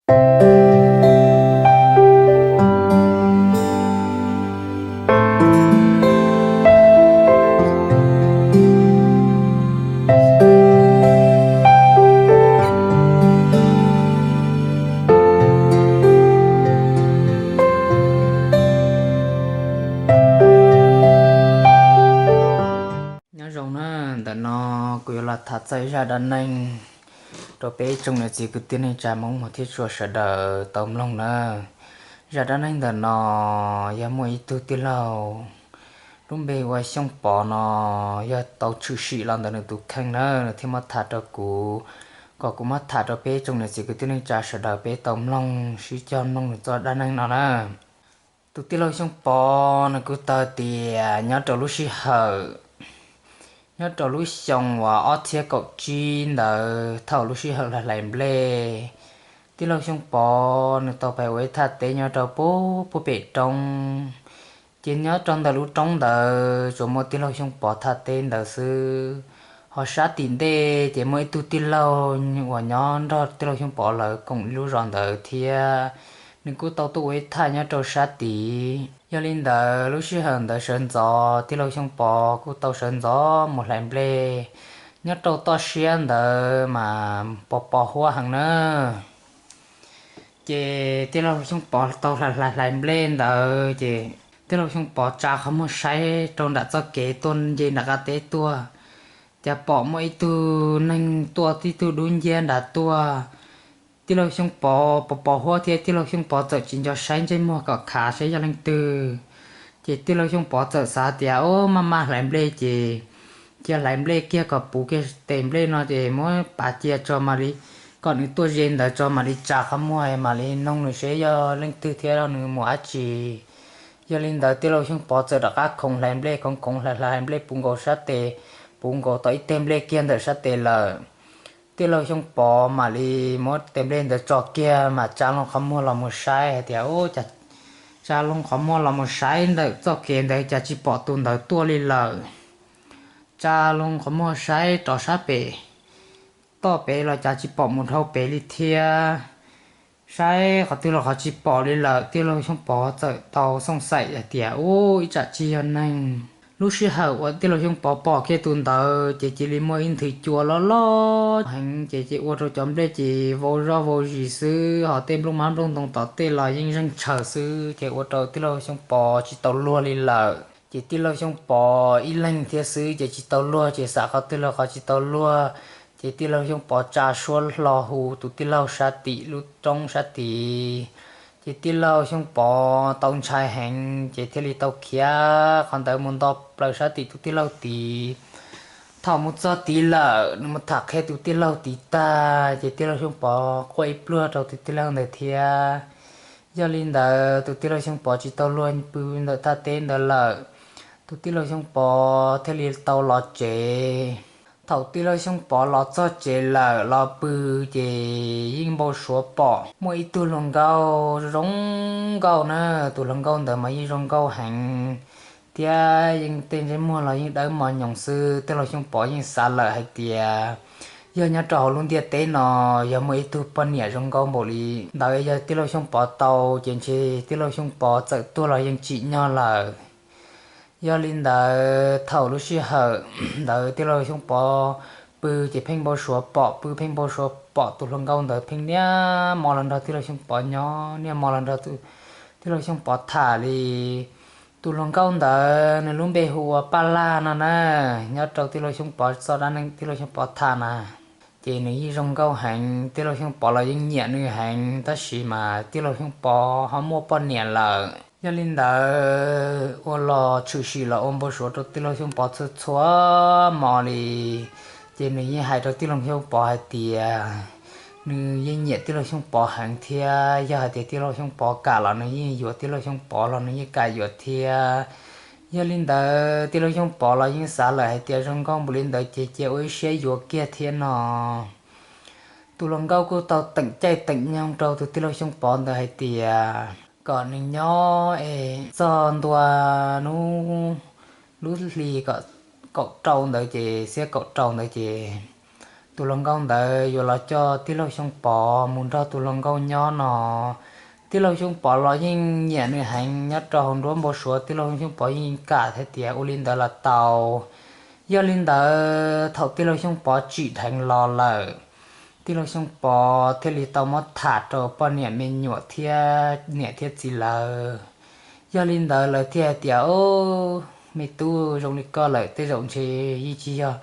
Nyob zoo na, ntawm no kuv yuav los tham txog ib zaj dab neeg rau peb tsoom niam txiv kwv tij neej tsa Hmoob mos thiab tshua sawv daws tau mloog na. Zaj dab neeg ntawm no yog muaj ib tug tij laug lub npe ua Xyooj Pov no yog tau tshwm sim los ntawm nws tus kheej na, nws thiaj muab tham rau kuv, kom kuv muab tham rau peb tsoom niam txiv kwv tij neej tsa sawv daws peb tau mloog sib cog mloog nws txoj dab neeg no na. Tus tij laug Xyooj Pov nws kuj tau tias nyob rau lub sij hawm, nyob rau lub xyoo uas ob txhiab kaum tsib ntawd thaum lub sij hawm hlais nplej, tij laug Xyooj Pov nws tau pais ua ib thaj teb nyob rau puag pem roob. Ces nyob rau ntawm lub roob ntawd tsuas muaj tij laug Xyooj Pov thaj teb ntawd xwb, ho sab tim ntej ces muaj ib tug tij laug uas nyob nrog tij laug Xyooj Pov lawv koom lub zos ntawd thiab, nws kuj tau tuaj ua ib thaj nyob rau sab tid. Yog li ntawd lub sij hawm ntawd sawv ntxov tij laug Xyooj Pov kuj tau sawv ntxov mus hlais nplej nyob rau toj siab ntawd mas pos pos huab heev na. Ces tij laug Xyooj Pov tau hlais hlais nplej ntawd ces tij laug Xyooj Pov tsa qhov muag saib rau nram txoj kev tuaj nce nram qab teb tuaj, cas pom muaj ib tug neeg tuaj tib tug dub nciab nrad tuaj. Tij laug Xyooj Pov pos pos huab thiab tij laug Xyooj Pov txawm tsis nco saib ntsej muag kom khav saib yog leej twg. Ces tij laug Xyooj Pov txawm xav tias, Ub, maj maj hlais nplej ces cia hlais nplej kiag kom puv kiag tes nplej no ces muab pav cia tso mam li, kom nws tuaj ze ntawd tso mam li tsa qhov muag mam li noog nws seb yog leej twg thiab nws mus dab tsi. Yog li ntawd tij laug Xyooj Pov txawm rov qab khoov hlais nplej, khoov khoov hlais hlais nplej puv nkaus sab tes, puv nkaus tau ib teg nplej kiag ntawm sab tes lawm. Tij laug Xyooj Pov mam li muab tes nplej ntawd tso kiag mas tsa loo qhov muag los mus saib hais tias, Ub, tsa loo qhov muag los mus saib ntawm txoj kev ntawd cas tsis pom tus ntawd tuaj li lawm. Tsa loo qhov muag saib rov sab pem toj pem los cas tsis pom mus dhau pem li thiab. Saib qhov twg los qhov tsis pom li lawm, tij laug Xyooj Pov txawm tau xooj xaim hais tias, Ub, ib tsam tsis yog neeg. Lub sij hawm uas tij laug Xyooj Pov pom kiag tus ntawd ces cia li muaj ib nthwv cua loj loj heev ces ces ua rau cov nplej ces vau zoj vau zis xwb, ho tej nplooj mab nplooj ntoo tom tej los yeej zeeg tshaws xwb, ces ua rau tij laug Xyooj Pov tsis tau luag li lawm. Ces tij laug Xyooj Pov ib leeg thiab xwb ces tsis tau luag, ces xav qhov twg los qhov tsis tau luag. Ces tij laug Xyooj Pov tsa suab hlo hu tus tij laug sab tim lub roob sab tid. Ces tij laug Xyooj Pov tau ntshai heev ces thiaj li tau khiav qhov ntawd mus nto plaws sab tim tus tij laug tid. Thaum mus txog tid lawm nws mus tham qhia tus tij laug tid tag ces tij laug Xyooj Pov quaj ib pluag rau tus tij laug ntawd thiab. Yog li ntawd tus tij laug Xyooj Pov tsis tau luag pw ntawm thaj teb ntawd lawm, tus tij laug Xyooj Pov thiaj li tau los tsev. Thaum tij laug Xyooj Pov los txog tsev lawm los pw ces yeej npau suav pom muaj ib tug hluas nkauj zoo nkauj na, tus hluas nkauj ntawd mas yeej zoo nkauj heev thiab yeej tej ntsej muag los yeej dawb mos nyoos xwb. Tij laug Xyooj Pov yeej xav lawm hais tias yog nyob rau hauv lub ntiaj teb no yog muaj ib tug poj niam zoo nkauj npaum li ntawd yog tij laug Xyooj Pov tau ces ntshe tij laug Xyooj Pov txawm tuag los yeej tsim nyog lawm. Yog li ntawd thaum lub sij hawm ntawd tij laug Xyooj Pov pw ces pheej npau suav pom, pw pheej npau suav pom tus hluas nkauj ntawd pheej niaj hmo los nrog tij laug Xyooj Pov nyob, niaj hmo los nrog tij laug Xyooj Pov tham li. Tus hluas nkauj ntawd nws lub npe hu ua Paj Laj no na. Nyob rau tij laug Xyooj Pov txoj dab neeg tij laug Xyooj Pov tham na, ces nws yeej zoo nkauj heev, tij laug Xyooj Pov los yeej nyiam nws heev, tab sis mas tij laug Xyooj Pov ho muaj poj niam lawm. Yog li ntawd ua los tshwm sim los ua npau suav rau tij laug Xyooj Pov txhua txhua hmo li. Ces nws yeej hais rau tij laug Xyooj Pov hais tias nws yeej nyiam tij laug Xyooj Pov heev thiab, yog hais tias tij laug Xyooj Pov kam los nws yeej yuav, tij laug Xyooj Pov los nws yeej kam yuav thiab. Yog li ntawd tij laug Xyooj Pov los yeej xav lawm hais tias zoo nkauj npaum li ntawd ces cia ua ib siab yuav kiag thiab no. Tus hluas nkauj kuj tau teem caij teem nyoog rau tus tij laug Xyooj Pov ntawd hais tias kom nws nyob es txog ntua hnub lub hli kaum rau ntawd ces, xiab kaum rau ntawd ces tus hluas nkauj ntawd yuav los coj tij laug Xyooj Pov mus nrog tus hluas nkauj nyob no. Tij laug Xyooj Pov los yeej nyiam nws heev, nyob rau hauv nruab npau suav tij laug Xyooj Pov yeej kam hais tias ua li ntawd los tau. Yog li ntawd thaum tij laug Xyooj Pov tsim dheev los lawm, tij laug Xyooj Pov thiaj li tau muab tham rau poj niam me nyuam thiab niam thiab txiv lawv. Yog li ntawd lawv thiaj hais tias, Au, me tub, zoo li koj lawm tej zaum ntshe yeej tsis yog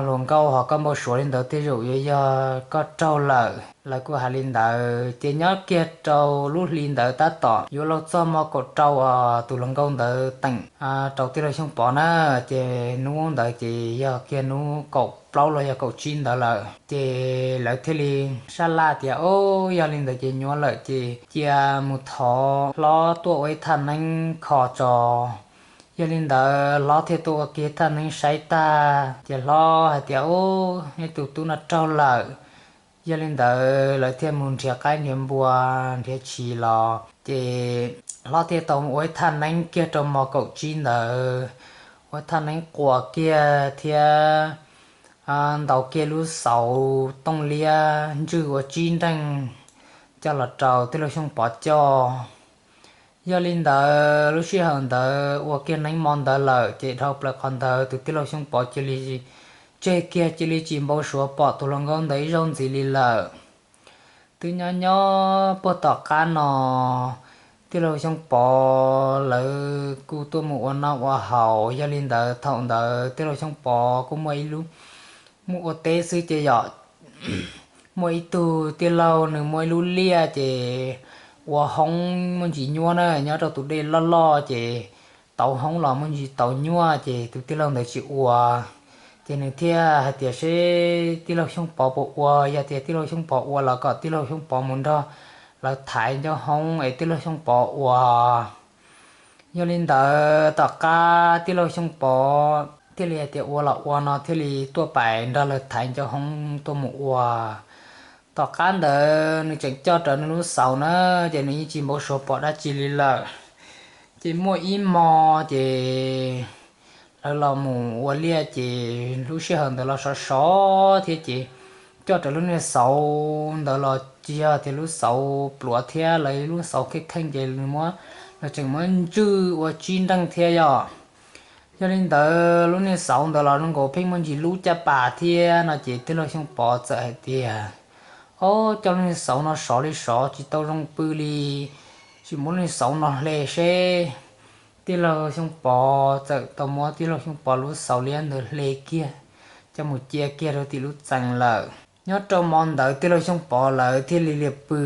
hluas nkauj, ho koj npau suav li ntawd tej zaum yuav yog koj raug lawm. Lawv kuj hais li ntawd ces nyob kiag rau lub hli ntawd tab tom yuav luag txog hmo kaum rau uas tus hluas nkauj ntawd teem rau tij laug Xyooj Pov na, ces hnub ntawd ces yog kiag hnub kaum plaub los yog kaum tsib ntawd lawm. Ces lawv thiaj li sab laj tias, Au, yog li ntawd ces nyuaj lawm ces cia mus thov hlob tuaj ua ib thaj neeb kho tso. Yog li ntawd hlob thiaj tuaj ua kiag thaj neeb saib tag ces hlob hais tias, Au, neb tus tub no raug lawm. Yog li ntawd lawv thiaj mus nrhiav qaib nrhiav npua nrhiav tshis los ces hlob thiaj tau ua ib thaj neeb kiag rau hmo kaum tsib ntawd, ua thaj neeb quas kiag thiab ntaus kiag lub xauv tooj liab ntswj ua tsib nreej coj los rau tij laug Xyooj Pov coj. Yog li ntawd lub sij hawm ntawd ua kiag neeb hmo ntawd lawm ces dhau plaws qhov ntawd tus tij laug Xyooj Pov cia li tseg kiag, cia li tsis npau suav pom tus hluas nkauj ntawd ib zaug ntxiv li lawm. Twb nyob nyob puag tom qab no tij laug Xyooj Pov lawv kuj tuaj mus ua noj ua haus. Yog li ntawd thaum ntawd tij laug Xyooj Pov kuj muaj ib lub, mus ua teb xwb ces yom, muaj ib tug tij laug nws muaj ib lub liaj ces ua hoob muaj ntsis nyuaj na, nyob rau tus dej loj loj ces tauv hoob los muaj ntsis tauv nyuaj ces tus tij laug ntawd tsis ua. Ces nws thiaj hais tias seb tij laug Xyooj Pov puas ua, yog tias tij laug Xyooj Pov ua los kom tij laug Xyooj Pov mus nrog lawv thaiv ncauj hoob es tij laug Xyooj Pov ua. Yog li ntawd tom qab tij laug Xyooj Pov thiaj li hais tias ua los ua no thiaj li tuaj pais nrog lawv thaiv ncauj hoob tuaj mus ua. Tom qab ntawd nws tseem coj rawv nws lub xauv na, ces nws yeej tsis npau suav pom dab tsi li lawm. Ces muaj ib hmo ces lawv los mus ua liaj ces lub sij hawm ntawd los sov sov thiab ces coj rawv lub niag xauv ntawd los tsis yog tias lub xauv pluav thiab, lawv lub xauv kheej kheej ces nws muab, lawv tseem muab ntswj ua tsib nreej thiab yom. Yog li ntawd lub niag xauv ntawd los zoo nkaus pheej muaj ntsis lub caj pas thiab no ces tij laug Xyooj Pov txawm hais tias, Ob, coj lub niag xauv no sov li sov tsis tau zoo pw li, tsis muab lub niag xauv no hle seb. Tij laug Xyooj Pov txawm tau muab tij laug Xyooj Pov lub xauv liab ntawd hle kiag, coj mus cia kiag rau tim lub txee lawm. Nyob rau hmo ntawd tij laug Xyooj Pov lawv thiaj li liam pw.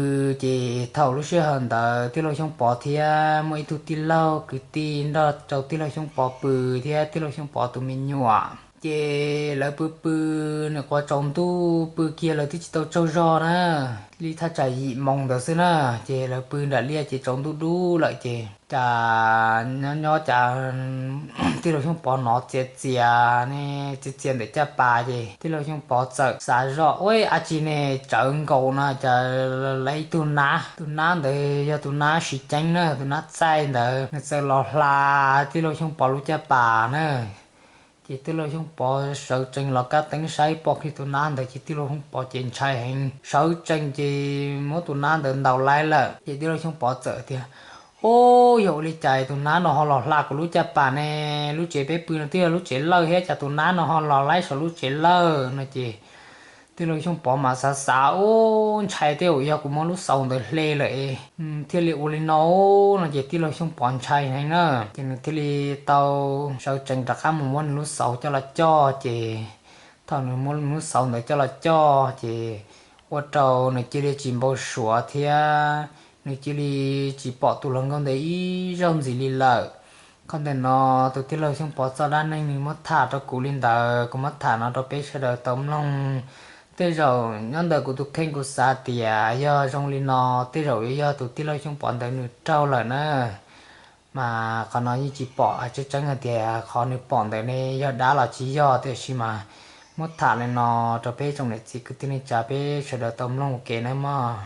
Ces thaum lub sij hawm ntawd tij laug Xyooj Pov thiab muaj ib tug tij laug kwv tij nrog rau tij laug Xyooj Pov pw thiab tij laug Xyooj Pov tus me nyuam. Ces lawv pw pw, nws quav tsaus ntuj pw kiag lawv twb tsis tau tsaug zog na, li thaj tsam yim moos ntawd xwb na. Ces lawv pw nram liaj ces tsaus ntuj dub lawm ces cas nyob nyob cas tij laug Xyooj Pov hnov txias txias ne, txias txias ntawm caj pas ces tij laug Xyooj Pov txawm xav zoj, Ua, dab tsi ne tsawv nkaus no, cas lawv ib tug nab, tus nab ntawd yog tus nab siv ceeb na, tus nab txaij ntawd nws txawm los hla tij laug Xyooj Pov lub caj pas na. Ces tij laug Xyooj Pov sawv tsees los kab teeb saib pom kiag tus nab ntawd ces tij laug Xyooj Pov ces ntshai heev, sawv tsees ces muab tus nab ntawd ntaus laib lawm. Ces tij laug Xyooj Pov txawm tias, Ub, yog ua li cas tus nab no ho los hla kuv lub caj pas ne? Lub tsev peb pw no twb yog lub tsev lawj thiab, cas tus nab no ho los laib saum lub tsev lawj no? Ces tij laug Xyooj Pov mas xav xav, Ub, ntshai tej zaum yog kuv muab lub xauv ntawd hle lawm thiaj li ua li no no. Ces tij laug Xyooj Pov ntshai heev na, ces nws thiaj li tau sawv tsees rov qab mus muab nws lub xauv coj los coj. Ces thaum nws muab nws lub xauv ntawd coj los coj ces ua rau nws cia li tsis npau suav thiab nws cia li tsis pom tus hluas nkauj ntawd ib zaug ntxiv li lawm. Qhov ntawm no tus tij laug Xyooj Pov txoj dab neeg nws muab tham rau kuv li ntawd, kuv muab tham no rau peb sawv daws tau mloog. Tej zaum nyob ntawm kuv tus kheej kuv xav tias yog zoo li no, tej zaum yuav yog tus tij laug Xyooj Pov ntawd nws raug lawm na. Mas qhov no yeej tsis pom tseeb tseeb hais tias qhov nws pom ntawd ne yog dab los tsis yog, tiam sis mas muab tham li no rau peb tsoom niam txiv kwv tij neej tsa peb sawv daws tau mloog ua ke nawb mog.